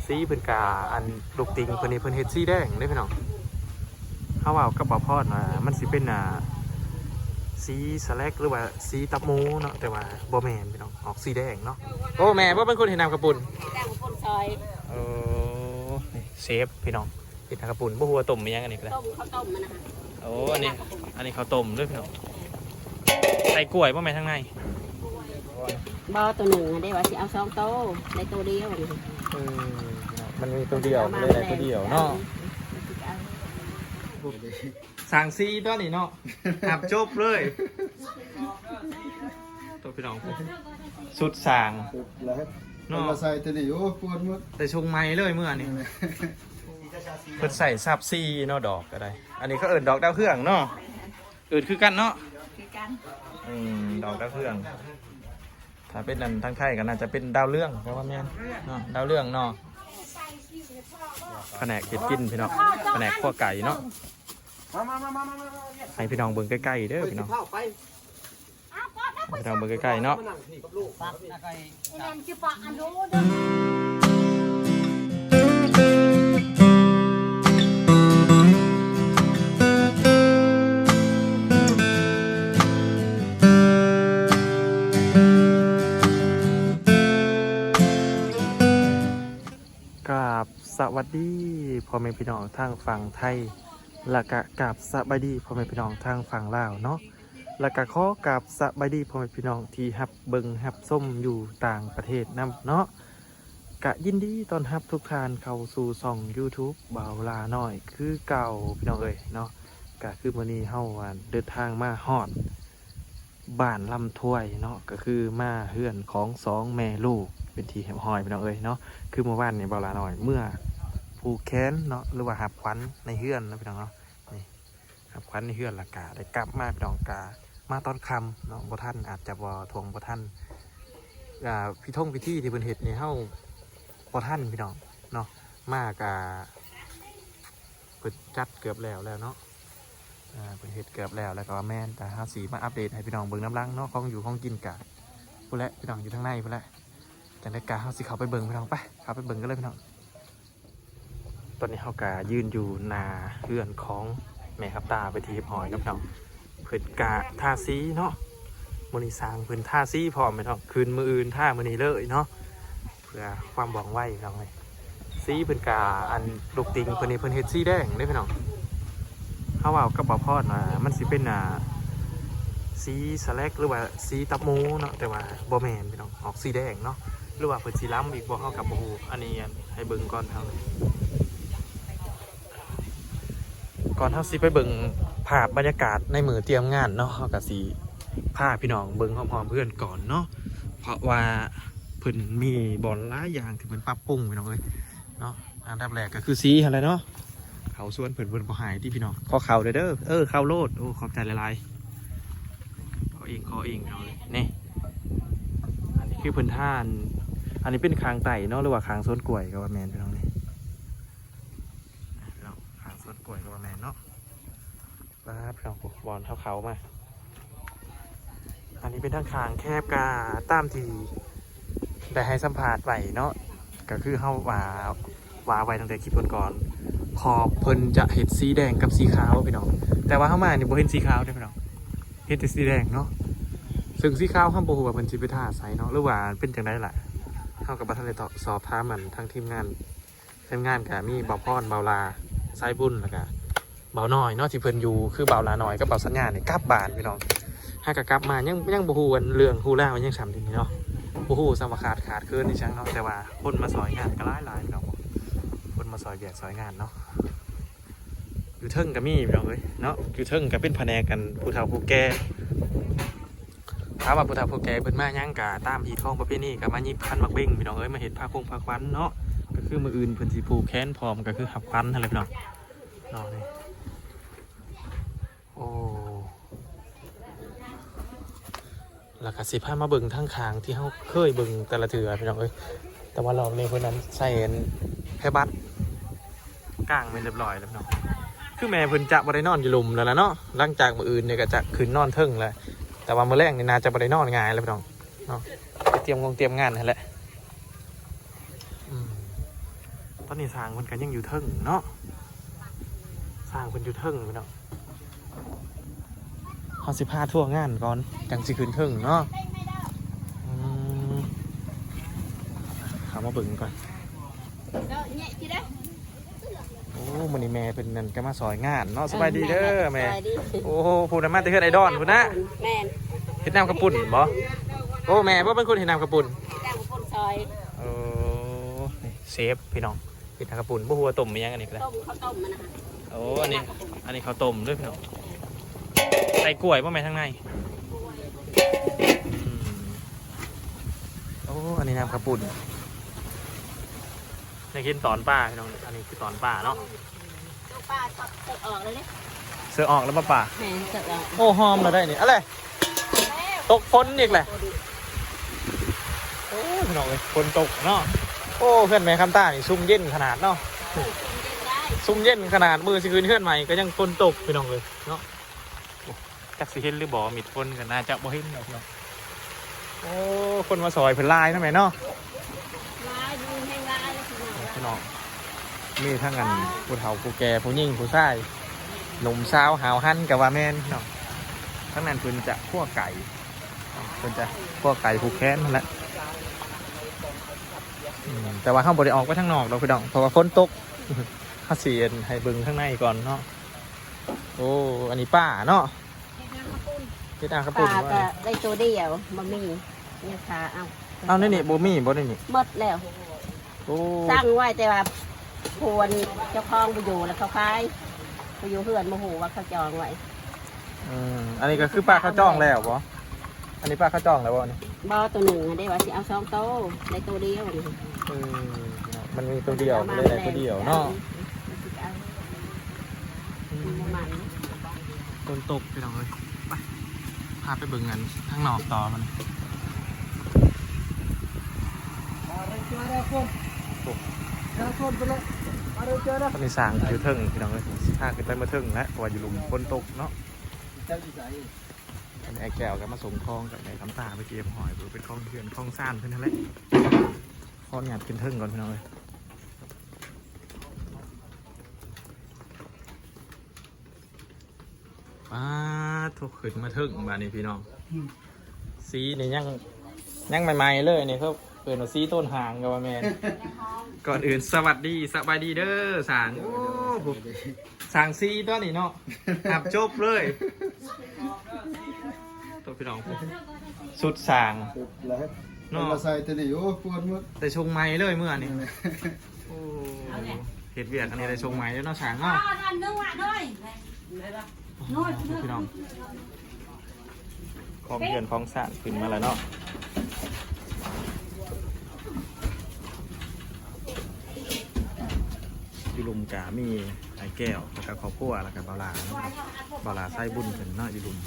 ສີເພິ່ນກະ ອັນລູກຕິ່ງເພິ່ນນີ້ ເພິ່ນເຮັດສີແດງເດ້ພີ່ນ້ອງ. ເຮົາເວົ້າກັບບ່າວພອນວ່າມັນຊິເປັນ ອ່າ ສີສະແລັກ ຫຼືວ່າສີຕັບໝູເນາະ, ແຕ່ວ່າບໍ່ແມ່ນພີ່ນ້ອງ, ອອກສີແດງເນາະ. ໂອ້ ແມ່ບໍ່ເປັນຄົນເຮັດນ້ຳກະປຸ້ນ? ແດງກະປຸ້ນຊອຍ. ເອີ ນີ້ເຊຟພີ່ນ້ອງ ເຮັດນ້ຳກະປຸ້ນ. ບໍ່ຮູ້ວ່າຕົ້ມອີ່ຫຍັງອັນນີ້ກະໄດ້. ຕົ້ມ ເຂົ້າຕົ້ມມັນນະ. ໂອ້ ອັນນີ້ ອັນນີ້ເຂົ້າຕົ້ມເດີພີ່ນ້ອງ. ໃສ່ກ້ວຍບໍ່ແມ່ທາງໃນ? ບໍ່ ໂຕໜຶ່ງຫັ້ນເດ້ ວ່າຊິເອົາສອງໂຕ ໄດ້ໂຕດຽວນີ້. ເອີ ພີ່ນ້ອງ ມັນມີໂຕດຽວ ມັນເລີຍໄດ້ໂຕດຽວເນາະ. ສ້າງສີຕົວນີ້ເນາະ ຮັບຈົບເລີຍ. ໂຕພີ່ນ້ອງ ຊຸດສ້າງ ສຸດແລ້ວເນາະ. ເພິ່ນມາໃສ່ຕົວນີ້ ໂອ້ ປວດໝົດ ໄດ້ຊົງໃໝ່ເລີຍເມື່ອນີ້. ເພິ່ນໃສ່ສັບສີເນາະ ດອກກະໄດ້. ອັນນີ້ເຂົາເອີ້ນດອກດາວເຮືອງເນາະ. ເອີ້ນຄືກັນເນາະ? ຄືກັນ. ອືມ ດອກດາວເຮືອງ. ຖ້າເປັນອັນທາງໄທກະໜ້າຈະເປັນດາວເຮືອງ ແປວ່າແມ່ນເນາະ ດາວເຮືອງເນາະ. ພະແນກເຮັດກິນພີ່ນ້ອງ ພະແນກຄົວໄກ່ເນາະ. ໃຫ້ພີ່ນ້ອງເບິ່ງໃກ້ໆເດີພີ່ນ້ອງ. ໃຫ້ພີ່ນ້ອງເບິ່ງໃກ້ໆເນາະ. ກາບສະຫວັດດີພໍ່ແມ່ພີ່ນ້ອງທາງຝັ່ງໄທ ແລະກະກາບສະບາຍດີພໍ່ແມ່ພີ່ນ້ອງທາງຝັ່ງລາວເນາະ. ແລະກະຂໍກາບສະບາຍດີພໍ່ແມ່ພີ່ນ້ອງທີ່ຮັບເບິ່ງຮັບຊົມຢູ່ຕ່າງປະເທດນຳເນາະ. ກະຍິນດີຕ້ອນຮັບທຸກທ່ານເຂົ້າສູ່ຊ່ອງຢູທູບບ່າວຫຼ້ານ້ອຍຄືເກົ່າພີ່ນ້ອງເອີຍເນາະ. ກະຄືມື້ນີ້ເຮົາ ອ່າ ເດີນທາງມາຮອດບ້ານລຳທວຍເນາະ, ກະຄືມາເຮືອນຂອງສອງແມ່ລູກເປັນທີ່ຮຽບຮ້ອຍພີ່ນ້ອງເອີຍເນາະ. ຄືມື້ວານນີ້ບ່າວຫຼ້ານ້ອຍເມືອຜູກແຂນເນາະ ຫຼືວ່າຮັບຂວັນໃນເຮືອນເນາະພີ່ນ້ອງເນາະ. ນີ້ ຮັບຂວັນໃນເຮືອນ ແລ້ວກະໄດ້ກັບມາ ພີ່ນ້ອງ ກະມາຕອນຄ່ຳເນາະ, ບໍ່ທັນ ອາດຈະບໍ່ທ່ວງ ບໍ່ທັນ ອ່າ ພິທົງພິທີທີ່ເພິ່ນເຮັດນີ້ ເຮົາບໍ່ທັນ ພີ່ນ້ອງເນາະ. ມາກະເພິ່ນຈັດເກືອບແລ້ວແລ້ວເນາະ, ອ່າ ເພິ່ນເຮັດເກືອບແລ້ວ ແລ້ວກະວ່າແມ່ນ ແຕ່ເຮົາຊິມາອັບເດດໃຫ້ພີ່ນ້ອງເບິ່ງນຳຫຼັງເນາະ. ຂອງຢູ່ຂອງກິນກະພຸ້ນແຫຼະ ພີ່ນ້ອງ ຢູ່ທາງໃນພຸ້ນແຫຼະ. ຈັ່ງໃດກະເຮົາຊິເຂົ້າໄປເບິ່ງ ພີ່ນ້ອງ, ໄປ ເຂົ້າໄປເບິ່ງກັນເລີຍ ພີ່ນ້ອງ. ຕອນນີ້ເຮົາກະຢືນຢູ່ໜ້າເຮືອນຂອງແມ່ຮັບຕາເປັນທີ່ຮຽບຮ້ອຍເນາະພີ່ນ້ອງ. ເພິ່ນກະທາສີເນາະ, ມື້ນີ້ຊ່າງເພິ່ນທາສີພ້ອມພີ່ນ້ອງ, ຄືນມື້ອື່ນທາມື້ນີ້ເລີຍເນາະ ເພື່ອຄວາມວ່ອງໄວພີ່ນ້ອງເອີຍ. ສີເພິ່ນກະ ອັນລູກຕິ່ງເພິ່ນນີ້ ເພິ່ນເຮັດສີແດງເດ້ພີ່ນ້ອງ. ເຮົາເວົ້າກັບບ່າວພອນວ່າມັນຊິເປັນ ອ່າ ສີສະແລັກ ຫຼືວ່າສີຕັບໝູເນາະ, ແຕ່ວ່າບໍ່ແມ່ນພີ່ນ້ອງ, ອອກສີແດງເນາະ. ຫຼືວ່າເພິ່ນຊິລຳອີກບໍ່ ເຮົາກໍບໍ່ຮູ້. ອັນນີ້ ອັນ ໃຫ້ເບິ່ງກ່ອນເຮົາ ກ່ອນເຮົາຊິໄປເບິ່ງພາບບັນຍາກາດໃນມື້ຕຽມງານເນາະ, ເຮົາກໍຊິພາພີ່ນ້ອງເບິ່ງຮອບໆເຮືອນກ່ອນເນາະ, ເພາະວ່າເພິ່ນມີບ່ອນຫຼາຍຢ່າງທີ່ເພິ່ນປັບປຸງພີ່ນ້ອງເອີຍເນາະ. ອັນດັບແລກກໍຄືສີຫັ້ນແຫຼະເນາະ. ເຂົ້າສວນເພິ່ນ ເພິ່ນບໍ່ໃຫ້ຕິພີ່ນ້ອງ. ຂໍເຂົ້າເດີ ເອີ ເຂົ້າໂລດ. ໂອ້ ຂອບໃຈຫຼາຍໆ. ຂໍເອງ ຂໍເອງເອົາເລີຍ. ນີ້ ອັນນີ້ຄືເພິ່ນທາ ອັນນີ້ເປັນຂ້າງໃຕ້ເນາະ ຫຼືວ່າຂ້າງສວນກ້ວຍກໍວ່າແມ່ນພີ່ນ້ອງ. ນີ້ພີ່ນ້ອງ ຂ້າງສວນກ້ວຍກໍວ່າແມ່ນເນາະ. ປາດ ພີ່ນ້ອງ ບ່ອນເຮົາເຂົ້າມາ. ອັນນີ້ເປັນທາງຂ້າງແຄບ ກະຕາມທີ່ໄດ້ໃຫ້ສຳພາດໄວ້ເນາະ, ກະຄືເຮົາວ່າ ວ່າໄວ້ຕັ້ງແຕ່ຄລິບກ່ອນໆ ຂອບເພິ່ນຈະເຮັດສີແດງກັບສີຂາວພີ່ນ້ອງ. ແຕ່ວ່າເຮົາມານີ້ບໍ່ເຫັນສີຂາວເດ້ພີ່ນ້ອງ, ເຫັນແຕ່ສີແດງເນາະ. ເຊິ່ງສີຂາວເຮົາບໍ່ຮູ້ວ່າເພິ່ນຊິໄປທາໃສເນາະ ຫຼືວ່າເປັນຈັ່ງໃດລະ, ເຮົາກໍບໍ່ທັນໄດ້ສອບຖາມ ອັນ ທາງທີມງານ. ທີມງານກະມີບ່າວພອນ ບ່າວຫຼ້າ ສາຍບຸນ ແລ້ວກະບ່າວນ້ອຍເນາະ ທີ່ເພິ່ນຢູ່ ຄືບ່າວຫຼ້ານ້ອຍກັບບ່າວສັນຍານີ້ກັບບ້ານພີ່ນ້ອງ. ຫາກະກັບມາ ຍັງ ຍັງບໍ່ຮູ້ເລື່ອງຮູ້ລາວຫຍັງຊ້ຳ ທີນີ້ເນາະ, ບໍ່ຮູ້ຊ້ຳວ່າຂາດ ຂາດເຂີນອີ່ຫຍັງເນາະ. ແຕ່ວ່າຄົນມາຊ່ອຍງານກໍຫຼາຍໆພີ່ນ້ອງ, ຄົນມາຊ່ອຍວຽກຊ່ອຍງານເນາະ. ຢູ່ເທິງກໍມີພີ່ນ້ອງເອີຍເນາະ, ຢູ່ເທິງກໍເປັນພະແນກ ອັນ ຜູ້ເຖົ້າຜູ້ແກ່. ຖາມວ່າຜູ້ເຖົ້າຜູ້ແກ່ເພິ່ນມາຫຍັງ ກະຕາມຮີດຄອງປະເພນີ ກະມາຫຍິບຂັນໝາກເບັງພີ່ນ້ອງເອີຍ, ມາເຮັດພາຄົງພາຂວັນເນາະ. ກະຄືມື້ອື່ນເພິ່ນຊິຜູກແຂນພ້ອມ ກະຄືຮັບຂວັນຫັ້ນແຫຼະພີ່ນ້ອງເນາະ. ນີ້ ໂອ້ ແລ້ວກະຊິພາມາເບິ່ງທາງຂ້າງທີ່ເຮົາເຄີຍເບິ່ງແຕ່ລະເທື່ອພີ່ນ້ອງເອີຍ. ແຕ່ວ່າລອບນີ້ເພິ່ນນັ້ນໃສ່ ອັນ ແພບັດ ກາງແມ່ນຮຽບຮ້ອຍແລ້ວເນາະ. ຄືແມ່ເພິ່ນຈະບໍ່ໄດ້ນອນຢູ່ລຸ່ມແລ້ວລະເນາະ, ຫຼັງຈາກມື້ອື່ນນີ້ກໍຈະຂຶ້ນນອນເທິງແລ້ວ. ແຕ່ວ່າມື້ແລງນີ້ໜ້າຈະບໍ່ໄດ້ນອນງ່າຍແລ້ວພີ່ນ້ອງເນາະ, ໄປຕຽມງານ ຕຽມງານຫັ້ນແຫຼະ. ອືມ ຕອນນີ້ຊ່າງເພິ່ນກໍຍັງຢູ່ເທິງເນາະ ຊ່າງເພິ່ນຢູ່ເທິງພີ່ນ້ອງ. ເຮົາຊິພາທົວງານກ່ອນ ຈັ່ງຊິຂຶ້ນເທິງເນາະ. ອືມ ເຂົ້າມາເບິ່ງກ່ອນ. ໂອ້ ມື້ນີ້ແມ່ເພິ່ນນັ້ນກໍມາຊ່ອຍງານເນາະ. ສະບາຍດີເດີແມ່. ສະບາຍດີ. ໂອ້ ຜູ້ນັ້ນມາແຕ່ເຮືອນໄອ້ດອນພຸ້ນນະ. ແມ່ນ. ເຮັດນ້ຳກະປຸ້ນບໍ? ໂອ້ ແມ່ບໍ່ເປັນຄົນເຮັດນ້ຳກະປຸ້ນ. ເຮັດນ້ຳກະປຸ້ນຊ່ອຍ. ໂອ້ ນີ້ເຊຟພີ່ນ້ອງ. ເຮັດນ້ຳກະປຸ້ນ ບໍ່ຮູ້ວ່າຕົ້ມອີ່ຫຍັງອັນນີ້ກໍໄດ້. ຕົ້ມ ເຂົ້າຕົ້ມມັນນະ. ໂອ້ ອັນນີ້ ອັນນີ້ເຂົ້າຕົ້ມເດີພີ່ນ້ອງ. ໃສ່ກ້ວຍບໍ່ແມ່ທາງໃນ? ອືມ ໂອ້ ອັນນີ້ນ້ຳກະປຸ້ນ. ໄດ້ກິນຕອນປາພີ່ນ້ອງ. ອັນນີ້ຄືຕອນປາເນາະ. ຕົກປາ ເຊີອອກແລ້ວເດ້. ເຊີອອກແລ້ວບໍ່ປາ? ແມ່ນ ເຊີອອກ. ໂອ້ ຫອມແລ້ວໄດ໋ນີ້. ອະເລ ແລ້ວ ຕົກຝົນອີກແຫຼະ. ໂອ້ ພີ່ນ້ອງເອີຍ ຝົນຕົກເນາະ. ໂອ້ ເຮືອນແມ່ຄຳຕານີ້ຊຸ່ມເຢັນຂະໜາດເນາະ. ຊຸ່ມເຢັນຂະໜາດ. ມື້ຊິຂຶ້ນເຮືອນໃໝ່ກໍຍັງຝົນຕົກພີ່ນ້ອງເອີຍເນາະ. ໂອ້ ຈັກຊິເຫັນຫຼືບໍ່ ມິດຝົນກໍໜ້າຈະບໍ່ເຫັນດອກເນາະ. ໂອ້ ຄົນມາຊ່ອຍເພິ່ນຫຼາຍເນາະແມ່ເນາະ. ຫຼາຍ ມີແຮງຫຼາຍແລ້ວພີ່ນ້ອງ. ພີ່ນ້ອງ ມີທັງອັນຜູ້ເຖົ້າຜູ້ແກ່ ຜູ້ຍິງຜູ້ຊາຍ ໜຸ່ມສາວຫາວຫັນກໍວ່າແມ່ນເນາະ. ທາງນັ້ນເພິ່ນຈະຄົວໄກ່ ເພິ່ນຈະຄົວໄກ່ຜູກແຂນຫັ້ນແຫຼະ. ອືມ ແຕ່ວ່າເຮົາບໍ່ໄດ້ອອກໄປທາງນອກດອກພີ່ນ້ອງ ເພາະວ່າຝົນຕົກ. ເຮົາຊິໃຫ້ເບິ່ງທາງໃນກ່ອນເນາະ. ໂອ້ ອັນນີ້ປາເນາະ. ເຮັດນ້ຳກະປຸ້ນ ເຮັດນ້ຳກະປຸ້ນ. ປາກໍໄດ້ໂຕດຽວ ບໍ່ມີ ຍັງຄາເອົາ. ເອົາ ໃນນີ້ບໍ່ມີບໍ່ ໃນນີ້? ໝົດແລ້ວ. ໂອ້ ສັ່ງໄວ້ ແຕ່ວ່າຜູ້ອັນເຈົ້າຂອງບໍ່ຢູ່ ແລ້ວເຂົາຂາຍ ຜູ້ຢູ່ເຮືອນບໍ່ຮູ້ວ່າເຂົາຈອງໄວ້. ອືມ ອັນນີ້ກໍຄືປາເຂົາຈອງແລ້ວບໍ່? ອັນນີ້ປາເຂົາຈອງແລ້ວບໍ່ນີ້? ບໍ່ ໂຕໜຶ່ງຫັ້ນເດ້ ວ່າຊິເອົາສອງໂຕ ໄດ້ໂຕດຽວນີ້. ເອີ ມັນມີໂຕດຽວ ມັນເລີຍໄດ້ໂຕດຽວເນາະ. ອືມ ມັນບໍ່ມັນ. ຝົນຕົກພີ່ນ້ອງເອີຍ. ໄປ ພາໄປເບິ່ງອັນທາງນອກຕໍ່ມັນ. ຕອນນີ້ຊ່າງຢູ່ເທິງພີ່ນ້ອງເອີຍ ຊິພາຂຶ້ນໄປເມືອເທິງແຫຼະ ເພາະວ່າຢູ່ລຸ່ມຝົນຕົກເນາະ. ເຈົ້າຢູ່ໃສ? ອັນນີ້ອ້າຍແກ້ວກໍມາສົ່ງຂອງກັບແມ່ຄຳຕາໄປເກັບຫອຍ ເພື່ອເປັນຂອງເຮືອນຂອງຊານເພິ່ນຫັ້ນແຫຼະ. ຂໍອະນຸຍາດຂຶ້ນເທິງກ່ອນພີ່ນ້ອງເອີຍ. ປາດໂທ້ ຂຶ້ນມາເທິງບາດນີ້ພີ່ນ້ອງ. ອືມ ສີນີ້ຍັງ ຍັງໃໝ່ໆເລີຍນີ້ ເຂົາເອີ້ນວ່າສີໂຕນຫາງກໍວ່າແມ່ນ. ກ່ອນອື່ນສະຫວັດດີ ສະບາຍດີເດີຊ່າງ. ໂອ້ ຊ່າງສີຕົວນີ້ເນາະ ຮັບຈົບເລີຍ. ໂທ້ ພີ່ນ້ອງ ຊຸດຊ່າງເນາະ ເນາະ ໃສ່ຕົວນີ້. ໂອ້ ປວດໝົດ ໄດ້ຊົງໃໝ່ເລີຍມື້ນີ້. ໂອ້ ເຮັດວຽກອັນນີ້ໄດ້ຊົງໃໝ່ເລີຍເນາະຊ່າງເນາະ. ພີ່ນ້ອງ ຂອງເຮືອນຂອງຊານຂຶ້ນມາແລ້ວເນາະ. ຢູ່ລຸ່ມກະມີອ້າຍແກ້ວ ແລ້ວກະຄອບຄົວ ແລ້ວກະບ່າວຫຼ້າເນາະ. ບ່າວຫຼ້າສາຍບຸນເພິ່ນເນາະ ຢູ່ລຸ່ມ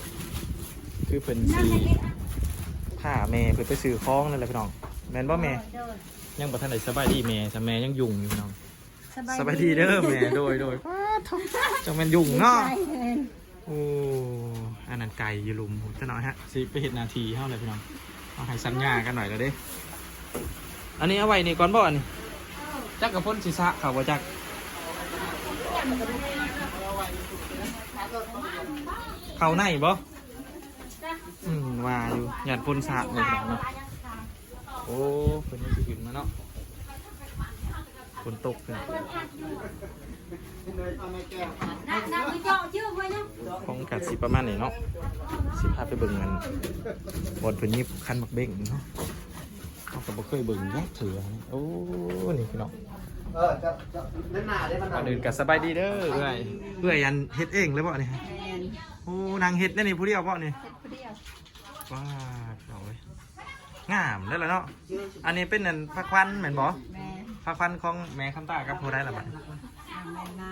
ຄືເພິ່ນຊິພາແມ່ເພິ່ນໄປຊື້ຂອງນັ້ນແຫຼະພີ່ນ້ອງ. ແມ່ນບໍ່ແມ່? ໂດຍ ຍັງບໍ່ທັນໄດ້ສະບາຍດີແມ່ ແຕ່ແມ່ຍັງຫຍຸ້ງຢູ່ພີ່ນ້ອງ. ສະບາຍດີເດີແມ່. ໂດຍ ໂດຍ. ປາດໂທ້ ຈັ່ງແມ່ນຫຍຸ້ງເນາະ. ໂອ້ ອັນນັ້ນໄກ່ຢູ່ລຸ່ມພຸ້ນ ຈັກໜ້ອຍເຮົາຊິໄປເຮັດໜ້າທີ່ເຮົາແຫຼະພີ່ນ້ອງ. ເຮົາໃຫ້ສັນຍາກັນໄວ້ແລ້ວເດ້. ອັນນີ້ເອົາໄວ້ນີ້ກ່ອນບໍ່ ອັນນີ້? ຈັກກະພົນຊິສະເຂົ້າບໍ່ຈັກ ເຂົ້າໃນບໍ່? ອືມ ວ່າຢູ່ ຢ້ານພົນສະເນາະ. ໂອ້ ເພິ່ນຍັງຊິຂຶ້ນມາເນາະ. ຝົນຕົກເນາະ. ຂອງກະຊິປະມານນີ້ເນາະ. ຊິພາໄປເບິ່ງອັນ ບ່ອນເພິ່ນຫຍິບຄັນໝາກເບັ້ງເນາະ. ເຮົາກໍບໍ່ເຄີຍເບິ່ງຈັກເທື່ອ. ໂອ້ ນີ້ພີ່ນ້ອງ. ເອີ ເຈົ້າ ເຈົ້າ ນັ້ນໜ້າເດ້ ມັນ ກ່ອນອື່ນກໍສະບາຍດີເດີເອື້ອຍ. ເອື້ອຍອັນເຮັດເອງເລີຍບໍ່ນີ້? ແມ່ນ. ໂອ້ ນາງເຮັດແນວນີ້ຜູ້ດຽວບໍ່ນີ້? ເຮັດຜູ້ດຽວ. ວ້າ ພີ່ນ້ອງເອີຍ ງາມເດີລະເນາະ. ອັນນີ້ເປັນອັນພາຂວັນແມ່ນບໍ່? ແມ່ນ. ພາຂວັນຂອງແມ່ຄຳຕາກັບຜູ້ໃດລະບັດ? ນ້ອງແນນນາ.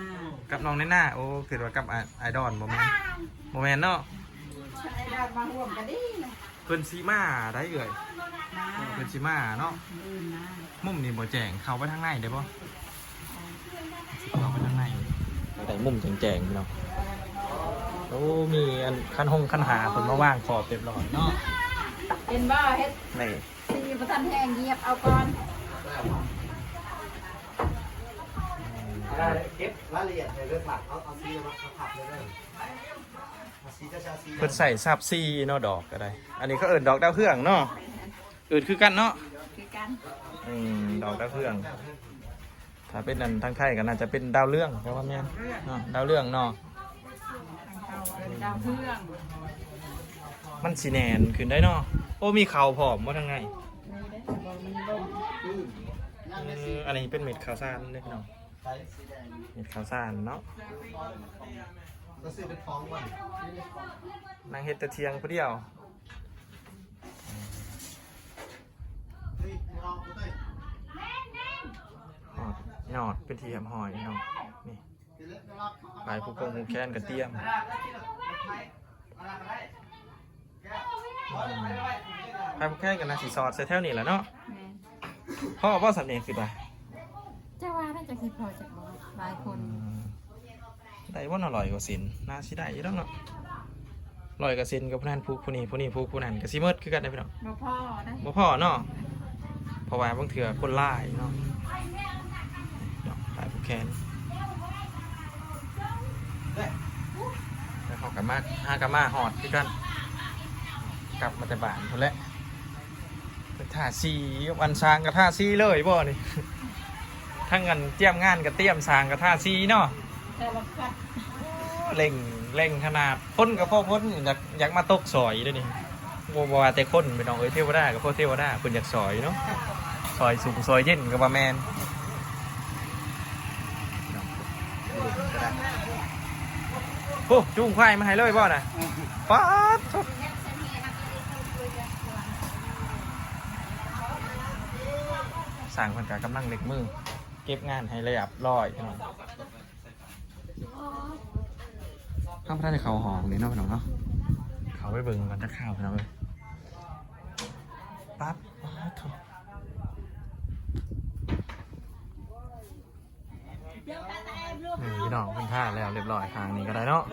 ກັບນ້ອງແນນນາ. ໂອ້ ຄິດວ່າກັບອ້າຍ ອ້າຍດອນ. ບໍ່ແມ່ນ ບໍ່ແມ່ນເນາະ. ອ້າຍດອນມາຮ່ວມກໍດີນະ. ເພິ່ນຊິມາໄດ໋ເອື້ອຍ? ມາ. ເພິ່ນຊິມາເນາະ. ມື້ອື່ນມາ. ມຸມນີ້ບໍ່ແຈ້ງ ເຂົ້າໄປທາງໃນໄດ້ບໍ່? ເຂົ້າໄປທາງໃນ ໄດ້ມຸມແຈ້ງໆ ພີ່ນ້ອງ. ໂອ້ ມີອັນຄັນຫົງຄັນຫາເພິ່ນມາວາງຂອບຮຽບຮ້ອຍເນາະ. ເຫັນບໍ່ ເຮັດ ນີ້ ສີບໍ່ທັນແຫ້ງ ຢຽບເອົາກ່ອນ. ເກັບລາຍລະອຽດໃຫ້ເລີຍ ເອົາ ເອົາສີມາ ມາທັບເລີຍເດີ ເອົາສີ ຈະເອົາສີ ເພິ່ນໃສ່ສາບສີເນາະ ດອກກໍໄດ້. ອັນນີ້ເຂົາເອີ້ນດອກດາວເຮືອງເນາະ ເອີ້ນຄືກັນເນາະ ຄືກັນ. ອືມ ດອກດາວເຮືອງ ຖ້າເປັນອັນທາງໄທກໍໜ້າຈະເປັນດາວເຮືອງ ແປວ່າແມ່ນເນາະ ດາວເຮືອງເນາະ ດາວເຮືອງ. ມັນຊິແໜ້ນຂຶ້ນໄດ໋ເນາະ. ໂອ້ ມີເຂົ້າພ້ອມບໍ່ທາງໃນ? ມີເດ້ ບໍ່ ມັນລົງ. ເອີ ອັນນີ້ເປັນເມັດເຂົ້າສານເດ້ພີ່ນ້ອງ ເມັດເຂົ້າສານເນາະ. ກໍຊື້ເປັນຟອງກ່ອນ ນັ່ງເຮັດແຕ່ທ່ຽງຜູ້ດຽວ. ຮອດຍອດເປັນທີ່ຮຽບຮ້ອຍເນາະ. ນີ້ ຝ່າຍຜູກກົງຜູກແຂນກໍຕຽມ ອືມ ຝ່າຍຜູກແຂນກໍໜ້າຊິສອດໃສ່ແຖວນີ້ແຫຼະເນາະ. ແມ່ນ ພໍບໍ່ສ່ຳນີ້ຄິດວ່າ? ຈະວ່າໄດ້ ຈັກຊິພໍຈັກບໍ່ ຫຼາຍຄົນ. ອືມ ໄດ້ບໍ່ເນາະ ຮ້ອຍກວ່າເສັ້ນ? ໜ້າຊິໄດ້ຢູ່ດອກເນາະ ຮ້ອຍກວ່າເສັ້ນ ກັບຜູ້ນັ້ນຜູກຜູ້ນີ້ ຜູ້ນີ້ຜູກຜູ້ນັ້ນ ກໍຊິໝົດຄືກັນເດ້ພີ່ນ້ອງ. ບໍ່ພໍເດ້ ບໍ່ພໍເນາະ ເພາະວ່າບາງເທື່ອຄົນຫຼາຍເນາະ ເນາະ ຫຼາຍຜູ້ແຂນ. ແລ້ວເຮົາກໍມາ ຫາກໍມາຮອດຄືກັນ ກັບມາແຕ່ບ້ານພຸ້ນແຫຼະ. ເພິ່ນທາສີ ອັນຊ່າງກໍທາສີເລີຍບໍ່ນີ້? ທັງອັນຕຽມງານກໍຕຽມ ຊ່າງກໍທາສີເນາະ. ສາລະພັດ ເລັ່ງ ເລັ່ງຂະໜາດ. ຄົນກໍພໍຄົນ ຢາກ ຢາກມາຕົກຊ່ອຍເດ້ນີ້. ບໍ່ ບໍ່ວ່າແຕ່ຄົນພີ່ນ້ອງເອີຍ ເທວະດາກໍພໍເທວະດາ ເພິ່ນຢາກຊ່ອຍເນາະ ຊ່ອຍສຸກຊ່ອຍເຢັນກໍວ່າແມ່ນ. ໂອ້ ຈູງຄວາຍມາໃຫ້ເລີຍບໍ່ນະ? ປາດໂທ້ ຊ່າງເພິ່ນກໍກຳລັງເລັກມື ເກັບງານໃຫ້ລຽບຮ້ອຍພີ່ນ້ອງ. ເຮົາບໍ່ທັນໄດ້ເຂົ້າຫ້ອງເດ້ເນາະພີ່ນ້ອງເນາະ ເຂົ້າໄປເບິ່ງກ່ອນຈັກຄາວພີ່ນ້ອງເອີຍ. ປັບ ປາດໂທ້ ນີ້ພີ່ນ້ອງ ເພິ່ນທາແລ້ວລຽບຮ້ອຍ ທາງນີ້ກໍໄດ້ເນາະ.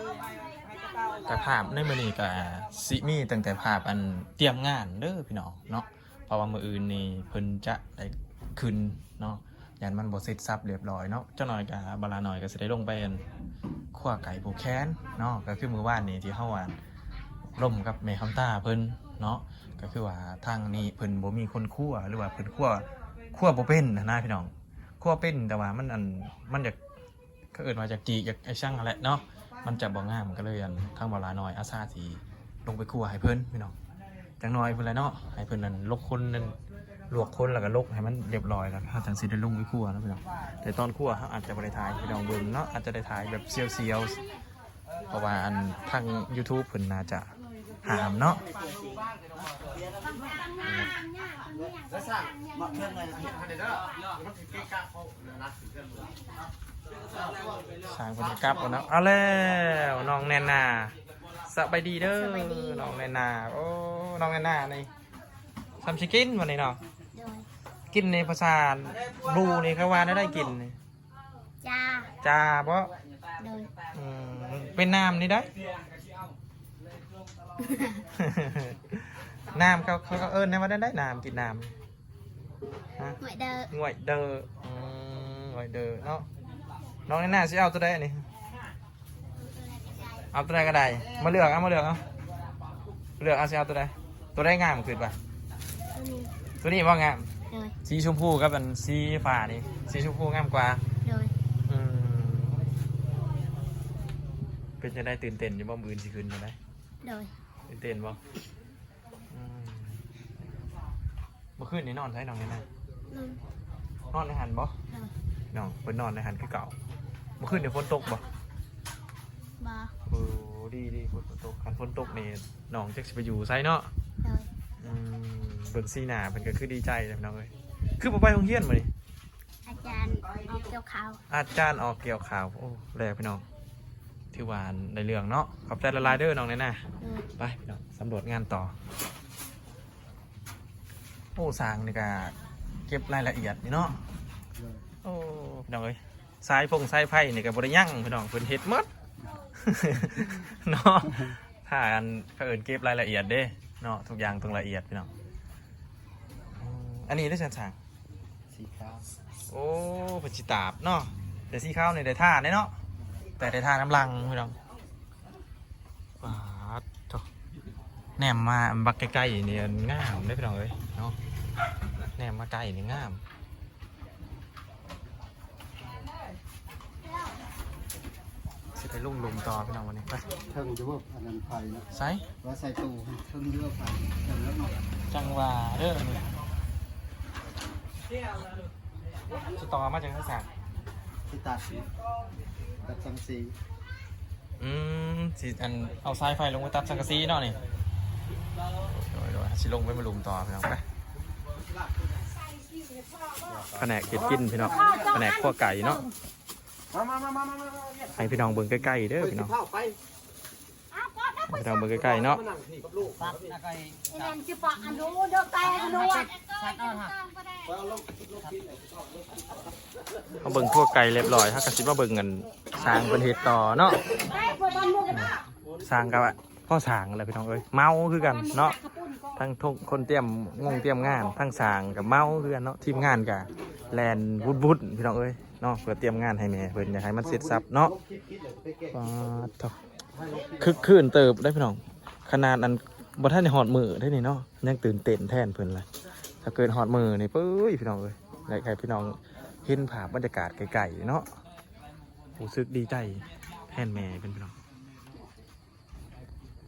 ແຕ່ພາບໃນມື້ນີ້ກໍຊິມີຕັ້ງແຕ່ພາບອັນຕຽມງານເດີພີ່ນ້ອງເນາະ ເພາະວ່າມື້ອື່ນນີ້ເພິ່ນຈະໄດ້ຂຶ້ນເນາະ ຢ້ານມັນບໍ່ເສັດສັບລຽບຮ້ອຍເນາະ. ຈັກໜ້ອຍກໍ ບັກຫຼ້ານ້ອຍກໍຊິໄດ້ລົງໄປອັນຄົວໄກ່ຜູກແຂນເນາະ ກໍຄືມື້ວານນີ້ທີ່ເຮົາອັນລົມກັບແມ່ຄຳຕາເພິ່ນເນາະ ກໍຄືວ່າທາງນີ້ເພິ່ນບໍ່ມີຄົນຄົວ ຫຼືວ່າເພິ່ນຄົວ ຄົວບໍ່ເປັນຫັ້ນນະພີ່ນ້ອງ. ຄົວເປັນ ແຕ່ວ່າມັນອັນ ມັນຢາກ ເຂົາເອີ້ນວ່າຢາກຈີກ ຢາກໄອ້ຊັງຫັ້ນແຫຼະເນາະ ມັນຈະບໍ່ງາມ ກໍເລີຍອັນ ທາງບ່າວຫຼ້ານ້ອຍອາສາຊິລົງໄປຄົວໃຫ້ເພິ່ນພີ່ນ້ອງ ຈັກໜ້ອຍພຸ້ນແຫຼະເນາະ ໃຫ້ເພິ່ນນັ້ນລົກຄົນນັ້ນ ລວກຄົນ ແລ້ວກໍລົກໃຫ້ມັນລຽບຮ້ອຍ ແລ້ວເຮົາຈັ່ງຊິໄດ້ລົງໄປຄົວເນາະພີ່ນ້ອງ. ແຕ່ຕອນຄົວເຮົາອາດຈະບໍ່ໄດ້ຖ່າຍໃຫ້ພີ່ນ້ອງເບິ່ງເນາະ ອາດຈະໄດ້ຖ່າຍແບບສຽວໆ ເພາະວ່າອັນທາງ YouTube ເພິ່ນໜ້າຈະຫ້າມເນາະ. ຊ່າງເພິ່ນກັບແລ້ວເນາະ. ເອົາແລ້ວ ນ້ອງແນນນາ ສະບາຍດີເດີ ສະບາຍດີ ນ້ອງແນນນາ. ໂອ້ ນ້ອງແນນນານີ້ ຊ່ຳຊິກິນວັນນີ້ເນາະ. ໂດຍ ກິນໃນພາສາບລູນີ້ເຂົາວ່າແນວໃດກິນນີ້? ຈາ ຈາບໍ? ໂດຍ ອືມ ເປັນນ້ຳນີ້ໄດ໋ ນ້ຳເຂົາ ເຂົາ ເຂົາເອີ້ນແນວວ່າໃດ ນ້ຳ ກິນນ້ຳ ຮະ? ງວຍເດີ ງວຍເດີ ອືມ ງວຍເດີເນາະ. ນ້ອງແນນນາຊິເອົາຕົວໃດອັນນີ້? ເອົາຕົວໃດກໍໄດ້ ມາເລືອກເອົາ ມາເລືອກເອົາ ເລືອກເອົາ ຊິເອົາຕົວໃດ? ຕົວໃດງາມຄິດວ່າ? ຕົວນີ້ ຕົວນີ້ບໍ່ງາມ? ໂດຍ ສີຊົມພູກັບອັນສີຟ້ານີ້ ສີຊົມພູງາມກວ່າ? ໂດຍ ອືມ ເປັນຈັ່ງໃດ ຕື່ນເຕັ້ນຢູ່ບໍ່? ມື້ອື່ນຊິຂຶ້ນຈັ່ງໃດ? ໂດຍ ຕື່ນເຕັ້ນບໍ່? ອືມ ເມື່ອຄືນນີ້ນອນໃສ ນ້ອງແນນນາ? ນອນ ນອນໃນຫັ້ນບໍ່? ໂດຍ ນ້ອງເພິ່ນນອນໃນຫັ້ນຄືເກົ່າ. ເມື່ອຄືນນີ້ຝົນຕົກບໍ່? ບໍ່ ເອີ ດີໆ ຝົນບໍ່ຕົກ. ຄັນຝົນຕົກນີ້ນ້ອງຈັກຊິໄປຢູ່ໃສເນາະ? ໂດຍ ອືມ ເບິ່ງສີໜ້າເພິ່ນກໍຄືດີໃຈແຫຼະ ພີ່ນ້ອງເອີຍ. ຄືບໍ່ໄປໂຮງຮຽນມື້ນີ້? ອາຈານອອກກ່ຽວເຂົ້າ ອາຈານອອກກ່ຽວເຂົ້າ. ໂອ້ ແລ້ວພີ່ນ້ອງ ຖືວ່າໄດ້ເລື່ອງເນາະ. ຂອບໃຈຫຼາຍໆເດີ ນ້ອງແນນນາ. ໂດຍ ໄປພີ່ນ້ອງ ສຳຫຼວດງານຕໍ່. ໂອ້ ຊ່າງນີ້ກໍເກັບລາຍລະອຽດນີ້ເນາະ. ໂດຍ ໂອ້ ພີ່ນ້ອງເອີຍ ສາຍຟົງສາຍໄຟນີ້ກໍບໍ່ໄດ້ຍັງພີ່ນ້ອງ ເພິ່ນເຮັດໝົດເນາະ. ຖ້າອັນ ເຂົາເອີ້ນເກັບລາຍລະອຽດເດ້ເນາະ ທຸກຢ່າງຕ້ອງລະອຽດພີ່ນ້ອງ. ອືມ ອັນນີ້ເດ້ ຊ່າງ ສີຂາວ. ໂອ້ ເພິ່ນຊິຕາບເນາະ. ແຕ່ສີຂາວນີ້ໄດ້ທາແດ່ເນາະ ແຕ່ໄດ້ທານຳຫຼັງພີ່ນ້ອງ. ປາດໂທ້ ແນມມາບັກໃກ້ໆນີ້ງາມເດ້ພີ່ນ້ອງເອີຍເນາະ ແນມມາໃກ້ນີ້ງາມ. ຊິໄປລົງຫຼຸມຕໍ່ພີ່ນ້ອງບັດນີ້ ໄປ. ເທິງຢູ່ບໍ່ ອັນນັ້ນໄຟນະ ໃສ ວ່າໃສ່ຕູ້ເທິງຢູ່ບໍ່ໄຟ ເທິງແລ້ວເນາະ ຈັ່ງວ່າເດີ. ຊິຕໍ່ມາຈາກໃສ? ຊິຕັດ ຕັດສັງກະສີ. ອືມ ຊິອັນ ເອົາສາຍໄຟລົງໄປຕັດສັງກະສີເນາະນີ້. ໂດຍໆ ຊິລົງໄປມາລຸມຕໍ່ພີ່ນ້ອງ ໄປ. ພະແນກເຮັດກິນພີ່ນ້ອງ ພະແນກຄົວໄກ່ເນາະ ມາໆໆໆໆ ໃຫ້ພີ່ນ້ອງເບິ່ງໃກ້ໆເດີພີ່ນ້ອງ ໄປ. ໃຫ້ພີ່ນ້ອງເບິ່ງໃກ້ໆເນາະ ມາເບິ່ງຄົວໄກ່ລຽບລ້ອຍ ເຮົາກໍຊິມາເບິ່ງອັນຊ່າງເພິ່ນເຮັດຕໍ່ເນາະ. ຊ່າງກໍພໍຊ່າງແຫຼະພີ່ນ້ອງເອີຍ ເມົາຄືກັນເນາະ ທັງຄົນຕຽມງົງຕຽມງານ ທັງຊ່າງກໍເມົາຄືກັນເນາະ ທີມງານກໍແລ່ນວຸ່ນໆ ພີ່ນ້ອງເອີຍເນາະ ເພື່ອຕຽມງານໃຫ້ແມ່ເພິ່ນ ຢາກໃຫ້ມັນເສັດສັບເນາະ. ປາດໂທ້ ຄຶກຄື້ນເຕີບເດ້ພີ່ນ້ອງ ຂະໜາດອັນບໍ່ທັນໄດ້ຮອດມື້ເດ້ນີ້ເນາະ ຍັງຕື່ນເຕັ້ນແທນເພິ່ນລະ. ຖ້າເກີດຮອດມື້ນີ້ ເອີຍ ພີ່ນ້ອງເອີຍ ຢາກໃຫ້ພີ່ນ້ອງເຫັນພາບບັນຍາກາດໃກ້ໆເນາະ ຮູ້ສຶກດີໃຈແທນແມ່ເພິ່ນພີ່ນ້ອງ.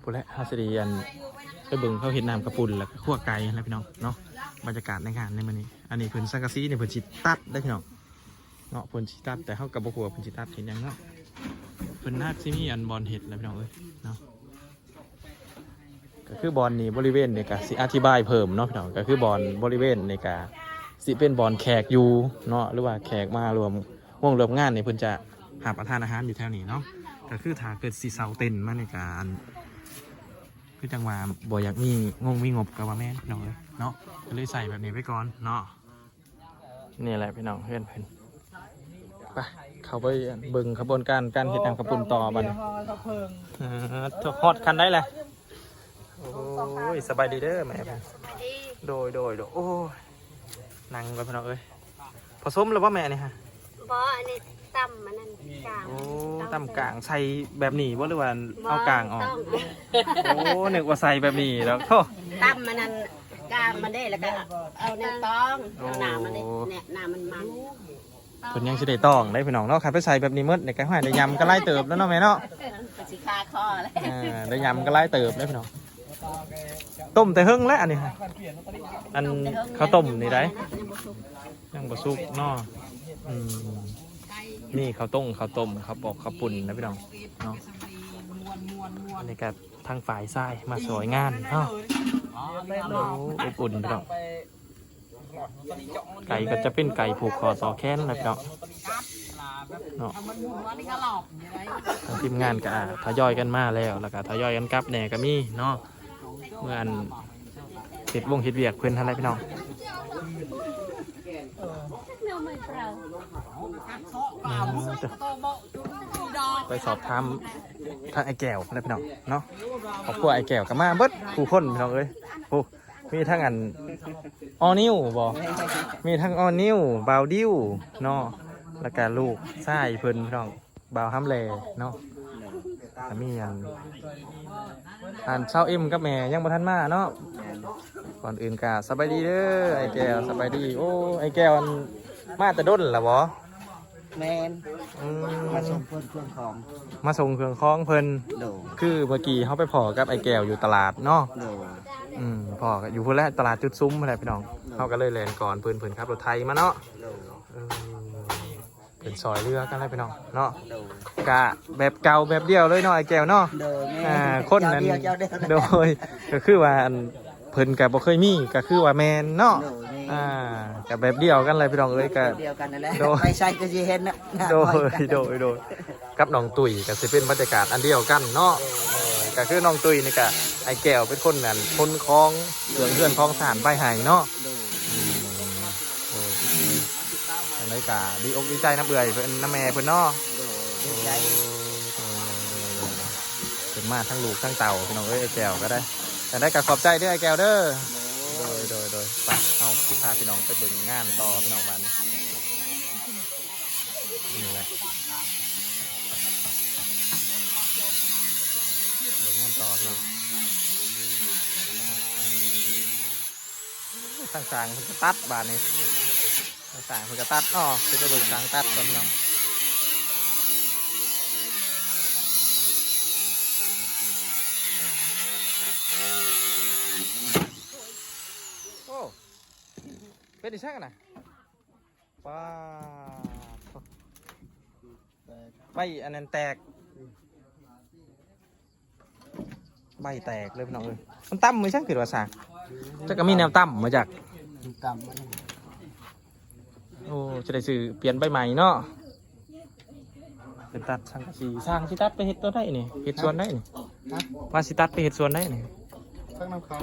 ພຸ້ນແຫຼະ ເຮົາຊິໄດ້ອັນ ໄປເບິ່ງເຂົາເຮັດນ້ຳກະປຸ້ນ ແລ້ວກໍຂົ້ວໄກ່ຫັ້ນແຫຼະພີ່ນ້ອງເນາະ. ບັນຍາກາດໃນງານໃນມື້ນີ້ ອັນນີ້ເພິ່ນ ສັງກະສີນີ້ເພິ່ນຊິຕັດເດ້ພີ່ນ້ອງເນາະ ເພິ່ນຊິຕັດ ແຕ່ເຮົາກໍບໍ່ຮູ້ວ່າເພິ່ນຊິຕັດເຮັດຫຍັງເນາະ. ເພິ່ນໜ້າຊິມີອັນບ່ອນເຮັດແຫຼະພີ່ນ້ອງເອີຍເນາະ. ກໍຄືບ່ອນນີ້ ບໍລິເວນນີ້ກໍຊິອະທິບາຍເພີ່ມເນາະພີ່ນ້ອງ ກໍຄືບ່ອນບໍລິເວນນີ້ກໍຊິເປັນບ່ອນແຂກຢູ່ເນາະ ຫຼືວ່າແຂກມາຮ່ວມ ຮ່ວມ ຮ່ວມງານນີ້ ເພິ່ນຈະຮັບປະທານອາຫານຢູ່ແຖວນີ້ເນາະ. ກໍຄືຖ້າເກີດຊິເຊົ່າເຕັນມານີ້ກໍອັນ ຄືຈັ່ງວ່າບໍ່ຢາກມີງົງມີງົບກໍວ່າແມ່ນພີ່ນ້ອງເອີຍເນາະ ກໍເລີຍໃສ່ແບບນີ້ໄປກ່ອນເນາະ. ນີ້ແຫຼະພີ່ນ້ອງ ເຮືອນເພິ່ນ ໄປ ເຂົ້າໄປເບິ່ງຂະບວນການ ການເຮັດນ້ຳກະປຸ້ນຕໍ່ບັດນີ້. ເອີ ຮອດຂັ້ນໃດແຫຼະ? ໂອ້ຍ ສະບາຍດີເດີແມ່. ໂດຍ ໂດຍ ໂດຍ ໂອ້ຍ ນັ່ງກ່ອນພີ່ນ້ອງເອີຍ. ປະສົມແລ້ວບໍ່ແມ່ນີ້ຮະ? ບໍ່ ອັນນີ້ຕຳອັນນັ້ນກາງ. ໂອ້ ຕຳກາງໃສ່ແບບນີ້ບໍ່ ຫຼືວ່າເອົາກາງອອກ? ໂອ້ ນຶກວ່າໃສ່ແບບນີ້ດອກ. ໂທ້ ຕຳອັນນັ້ນກາງມັນເດ້ ແລ້ວກໍເອົາແນວຕອງ ເອົານ້ຳມັນເດ້ ແນະ ນ້ຳມັນມັນ. ເພິ່ນຍັງຊິໄດ້ຕອງໄດ໋ພີ່ນ້ອງເນາະ ຄັນໄປໃສ່ແບບນີ້ໝົດນີ້ກໍ ຫ້ວຍ ໄດ້ຫຍ້ຳກໍຫຼາຍເຕີບແລ້ວເນາະແມ່ເນາະ. ກໍຊິຄາຄໍແຫຼະ. ເອີ ໄດ້ຫຍ້ຳກໍຫຼາຍເຕີບເດ້ພີ່ນ້ອງ. ຕົ້ມແຕ່ເຫິງແລ້ວອັນນີ້ ອັນເຂົ້າຕົ້ມນີ້ໄດ໋ ຍັງບໍ່ສຸກເນາະ. ອືມ ມີເຂົ້າຕົ້ມ ເຂົ້າຕົ້ມ ເຂົ້າປອກ ເຂົ້າປຸ້ນນະພີ່ນ້ອງເນາະ. ອັນນີ້ກໍທາງຝ່າຍຊາຍມາຊ່ວຍງານເນາະ. ໂອ້ ອົບອຸ່ນພີ່ນ້ອງ. ໄກ່ກໍຈະເປັນໄກ່ຜູກຂໍ້ຕໍ່ແຂນແຫຼະເນາະ ເນາະ. ທາງທີມງານກໍ ອາ ທະຍອຍກັນມາແລ້ວ ແລ້ວກໍທະຍອຍກັນກັບແດ່ກໍມີເນາະ. ເມື່ອອັນເຮັດວົງເຮັດວຽກເພິ່ນຫັ້ນແຫຼະພີ່ນ້ອງ. ໄປສອບຖາມທາງອ້າຍແກ້ວແຫຼະພີ່ນ້ອງເນາະ. ຄອບຄົວອ້າຍແກ້ວກໍມາເບິດຄູ່ຄົນພີ່ນ້ອງເອີຍ. ໂອ້ ມີທັງອັນ ອໍນິວບໍ່? ມີທັງອໍນິວ ບ່າວດິວເນາະ ແລ້ວກະລູກຊາຍເພິ່ນພີ່ນ້ອງ ບ່າວຮຳແລເນາະ. ກະມີອັນ ອັນຊາວເອັມກັບແມ່ຍັງບໍ່ທັນມາເນາະ. ກ່ອນອື່ນກະສະບາຍດີເດີອ້າຍແກ້ວ. ສະບາຍດີ. ໂອ້ ອ້າຍແກ້ວ ອັນ ມາແຕ່ດົນລະບໍ່? ແມ່ນ. ອືມ ມາສົ່ງເຄື່ອງ ເຄື່ອງຂອງ ມາສົ່ງເຄື່ອງຂອງເພິ່ນ. ໂດຍ. ຄືເມື່ອກີ້ເຮົາໄປພໍ້ກັບອ້າຍແກ້ວຢູ່ຕະຫຼາດເນາະ. ໂດຍ. ອືມ ພໍ້ກັນຢູ່ພຸ້ນແຫຼະ ຕະຫຼາດຈຸດຊຸມພຸ້ນແຫຼະພີ່ນ້ອງ. ໂດຍ. ເຮົາກໍເລີຍແລ່ນກ່ອນເພິ່ນ ເພິ່ນຂັບລົດໄຖມາເນາະ. ໂດຍ. ເອີ ເພິ່ນຊ່ອຍເຫຼືອກັນແຫຼະພີ່ນ້ອງເນາະ. ໂດຍ. ກະແບບເກົ່າແບບດຽວເລີຍເນາະອ້າຍແກ້ວເນາະ. ໂດຍ ແມ່ນ. ອ່າ ຄົນນັ້ນ ເຈົ້າດຽວ ເຈົ້າດຽວ. ໂດຍ. ກໍຄືວ່າອັນ ເພິ່ນກໍບໍ່ເຄີຍມີ ກໍຄືວ່າແມ່ນເນາະ. ໂດຍ ແມ່ນ. ອ່າ ກໍແບບດຽວກັນແຫຼະພີ່ນ້ອງເອີຍ. ກໍແບບດຽວກັນນັ້ນແຫຼະ. ໂດຍ. ໄປໃສກໍຊິເຫັນນະ ໂດຍ ໂດຍ ໂດຍ. ກັບນ້ອງຕຸ້ຍກໍຊິເປັນບັນຍາກາດອັນດຽວກັນເນາະ. ໂດຍ ເອີ ກໍຄືນ້ອງຕຸ້ຍນີ້ກໍ ອ້າຍແກ້ວເປັນຄົນນັ້ນ ຂົນຂອງເຄື່ອງເຮືອນຂອງຊານໄປໃຫ້ເນາະ. ໂດຍ. ອືມ ໂດຍ. ຈັ່ງໃດກໍດີອົກດີໃຈນຳເອື້ອຍເພິ່ນ ນຳແມ່ເພິ່ນເນາະ. ໂດຍ ດີໃຈ. ໂອ້ ໂດຍ ໂດຍ ໂດຍ ໂດຍ. ເພິ່ນມາທັງລູກທັງເຕົ້າພີ່ນ້ອງເອີຍ. ອ້າຍແກ້ວກໍໄດ້ ຈັ່ງໃດກໍຂອບໃຈເດີອ້າຍແກ້ວເດີ. ໂດຍ ໂດຍ ໂດຍ. ໄປ ເຮົາຊິພາພີ່ນ້ອງໄປເບິ່ງງານຕໍ່ພີ່ນ້ອງ ບາດນີ້. ນີ້ແຫຼະ ຕໍ່ເນາະ. ທາງຊ່າງເພິ່ນກໍຕັດບາດນີ້ ທາງຊ່າງເພິ່ນກໍຕັດເນາະ. ຊິໄປເບິ່ງຊ່າງຕັດກ່ອນພີ່ນ້ອງ. ໂອ້ ເປັນອີ່ຫຍັງນະ? ປາດໂທ້ ໃບອັນນັ້ນແຕກ ໃບແຕກເລີຍພີ່ນ້ອງເອີຍ. ມັນຕ່ຳມາຈັ່ງຄືວ່າຊ່າງ ຈັກກໍມີແນວຕ່ຳມາຈັກ ຕ່ຳ ໂອ້ ຈະໄດ້ຊື້ປ່ຽນໃບໃໝ່ເນາະ. ເພິ່ນຕັດສັງກະສີ ຊ່າງຊິຕັດໄປເຮັດຕົວໃດນີ້ ເຮັດສວນໃດນີ້? ຮະ? ວ່າຊິຕັດໄປເຮັດສວນໃດນີ້? ທາງນຳເຂົາ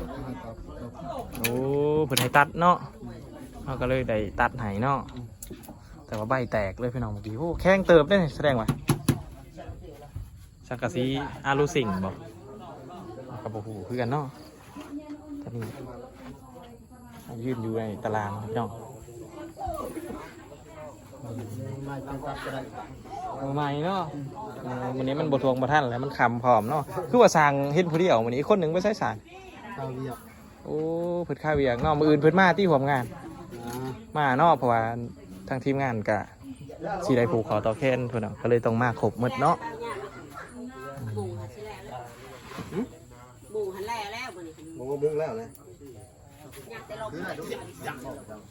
ໂອ້ ເພິ່ນໃຫ້ຕັດເນາະ ເຮົາກໍເລີຍໄດ້ຕັດໃຫ້ເນາະ. ແຕ່ວ່າໃບແຕກເລີຍພີ່ນ້ອງ ເມື່ອກີ້. ໂອ້ ແຂງເຕີບເດ້ ສະແດງວ່າສັງກະສີອາລູຊິງບໍ ກໍບໍ່ຮູ້ຄືກັນເນາະ. ຕອນນີ້ຢືນຢູ່ໃນຕາລາງພີ່ນ້ອງ ມື້ໃໝ່ເນາະ. ເອີ ມື້ນີ້ມັນບໍ່ທວງບໍ່ທັນແລ້ວ ມັນຄ່ຳພ້ອມເນາະ. ຄືວ່າຊ່າງເຫັນຜູ້ດຽວມື້ນີ້ ອີກຄົນໜຶ່ງໄປໃສຊ່າງ? ຄາວຽກ. ໂອ້ ເພິ່ນຄາວຽກເນາະ ມື້ອື່ນເພິ່ນມາຕິຮ່ວມງານ? ມາເນາະ ເພາະວ່າທາງທີມງານກະຊິໄດ້ຜູກຂໍ້ຕໍ່ແຂນເພິ່ນເນາະ ກໍເລີຍຕ້ອງມາຄົບໝົດເນາະ. ຫູ ບຸງຫັ້ນແລ້ວແລ້ວ ບໍ່ ບຸງແລ້ວແຫຼະ ຍັງແຕ່ລົມ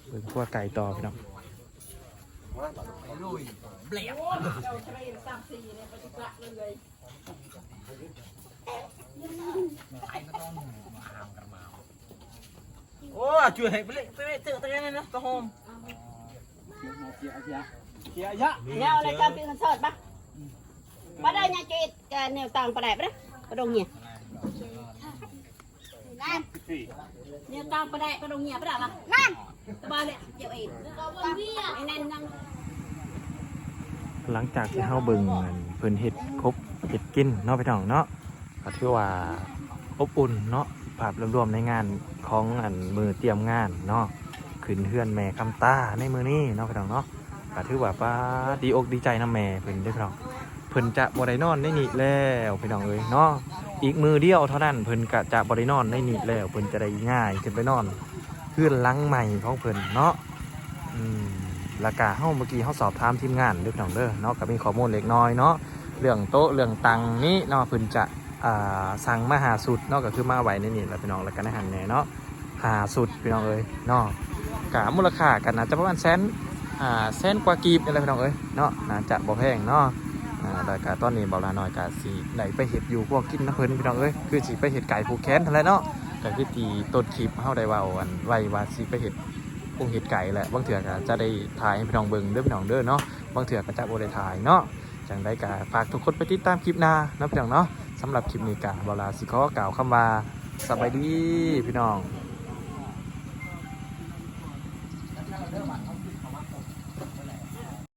ເບິ່ງຄົວໄກ່ຕໍ່ພີ່ນ້ອງ. ໂອ້ ຊ່ວຍໃຫ້ໄປເລະ ໄປເລະເຕີຕະແກນນັ້ນນະ ຕະໂຮມ ເສຍ ເສຍ ເສຍ ເສຍ ແລ້ວ ແລ້ວຈະປິດຄອນເສີດບະ ບໍ່ໄດ້ຍາຈິດ ແກແນວຕ່າງປະໄດປະ ປະດົງເຫຍ ນັ້ນ ແນວຕ່າງປະໄດປະດົງເຫຍປະດາລະ ນັ້ນ ສະບາຍເລີຍ ເຈົ້າເອງ ໄອ້ນັ້ນນຳ. ຫຼັງຈາກທີ່ເຮົາເບິ່ງອັນເພິ່ນເຮັດຄົບເຮັດກິນເນາະ ພີ່ນ້ອງເນາະ ກໍຖືວ່າອົບອຸ່ນເນາະ ພາບລວມໆໃນງານຂອງອັນມື້ຕຽມງານເນາະ ຂຶ້ນເຮືອນແມ່ຄຳຕາໃນມື້ນີ້ເນາະ ພີ່ນ້ອງເນາະ. ກໍຖືວ່າ ປາດ ດີອົກດີໃຈນຳແມ່ເພິ່ນເດ້ພີ່ນ້ອງ ເພິ່ນຈະບໍ່ໄດ້ນອນໃນນີ້ແລ້ວ ພີ່ນ້ອງເອີຍເນາະ. ອີກມື້ດຽວເທົ່ານັ້ນ ເພິ່ນກໍຈະບໍ່ໄດ້ນອນໃນນີ້ແລ້ວ ເພິ່ນຈະໄດ້ຍ້າຍຂຶ້ນໄປນອນເຮືອນຫຼັງໃໝ່ຂອງເພິ່ນເນາະ. ອືມ ແລ້ວກະເຮົາ ເມື່ອກີ້ເຮົາສອບຖາມທີມງານເດີພີ່ນ້ອງເດີເນາະ ກໍມີຂໍ້ມູນເລັກນ້ອຍເນາະ ເລື່ອງໂຕະເລື່ອງຕັ່ງນີ້ເນາະ ເພິ່ນຈະ ອ່າ ສັ່ງມາຫ້າຊຸດເນາະ ກໍຄືມາໄວ້ໃນນີ້ແຫຼະພີ່ນ້ອງ ແລ້ວກໍໃນຫັ້ນແດ່ເນາະ ຫ້າຊຸດພີ່ນ້ອງເອີຍເນາະ. ກະມູນລະຄ່າກໍໜ້າຈະປະມານແສນ ອ່າ ແສນກວ່າກີບນີ້ແຫຼະພີ່ນ້ອງເອີຍເນາະ ໜ້າຈະບໍ່ແພງເນາະ. ອ່າ ແລ້ວກະຕອນນີ້ບ່າວຫຼ້ານ້ອຍກະຊິໄດ້ໄປເຮັດຢູ່ຄົວກິນນຳເພິ່ນພີ່ນ້ອງເອີຍ ຄືຊິໄປເຮັດໄກ່ຜູກແຂນຫັ້ນແຫຼະເນາະ. ກໍຄືທີ່ຕົ້ນຄລິບເຮົາໄດ້ເວົ້າອັນໄວ້ວ່າຊິໄປເຮັດ ຄົງເຮັດໄກ່ແຫຼະ ບາງເທື່ອກໍຈະໄດ້ຖ່າຍໃຫ້ພີ່ນ້ອງເບິ່ງເດີພີ່ນ້ອງເດີເນາະ ບາງເທື່ອກໍຈະບໍ່ໄດ້ຖ່າຍເນາະ. ຈັ່ງໃດກໍຝາກທຸກຄົນໄປຕິດຕາມຄລິບໜ້າເນາະພີ່ນ້ອງເນາະ. ສຳລັບຄລິບນີ້ກໍບ່າວຫຼ້າຊິຂໍກ່າວຄຳວ່າ ສະບາຍດີພີ່ນ້ອງ.